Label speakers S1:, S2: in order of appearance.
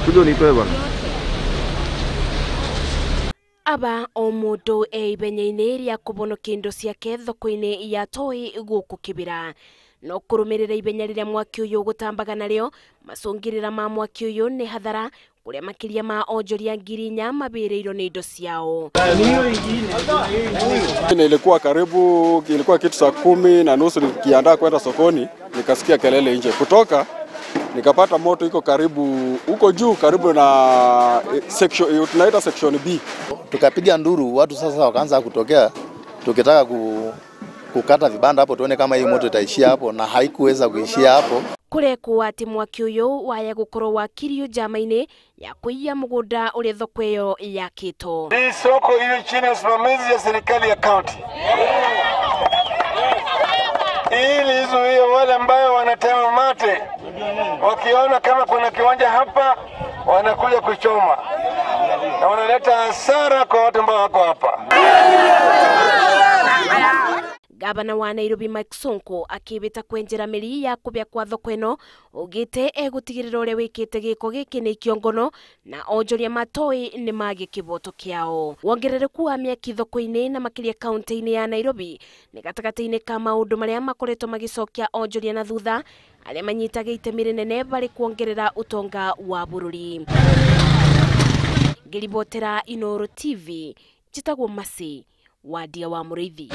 S1: Kuja nitoe bana.
S2: Aba o mundu e ibenya-ini ria kubonokia indo ciake thoko-ini ya Toi guku Kibira. No kurumirira ibenya riria mwaki uyu gutambaga nario, macungirira ma mwaki uyu ni hathara kuria makiria ma onjoria 4,000 mabiriirwo ni indo ciao.
S3: Ilikuwa karibu, ilikuwa kitu saa 10:30 nikiandaa kwenda sokoni, nikasikia kelele nje. Kutoka nikapata moto iko karibu huko juu karibu na section, tunaita section B.
S4: Tukapiga nduru, watu sasa wakaanza kutokea, tukitaka kukata vibanda hapo tuone kama hii moto itaishia hapo, na haikuweza kuishia hapo.
S2: Kurekwo ati mwaki uyu waya gukorwo wakirio njama-ini ya kuiya mugunda uria thoko iyo yakitwo.
S5: Hii soko iliyo chini ya usimamizi ya serikali ya county ili izuie wale ambao wanatema mate, wakiona kama kuna kiwanja hapa wanakuja kuchoma na wanaleta hasara kwa watu ambao wako hapa.
S2: Gavana wa Nairobi Mike Sonko akibita kwenjera mĩri ya kũbĩa kwa thoko ĩno ugĩte egũtigĩrĩra ũrĩa wĩkĩte gĩko gĩkĩ nĩ kĩongono na onjoria matoi nĩ mage kĩboto kĩao. Wongerereku wa mĩaki thoko-inĩ na makĩria kaunti-inĩ ya Nairobi nĩ gatagatĩ-inĩ ka maũndũ marĩa makoretwo magĩcokia onjoria na thutha arĩa manyitaga itemi rĩnene barĩ kuongerera ũtonga wa bũrũri. Ngĩribotera Inooro TV, njĩtagwo Mercy Wadia wa Mũrĩithi.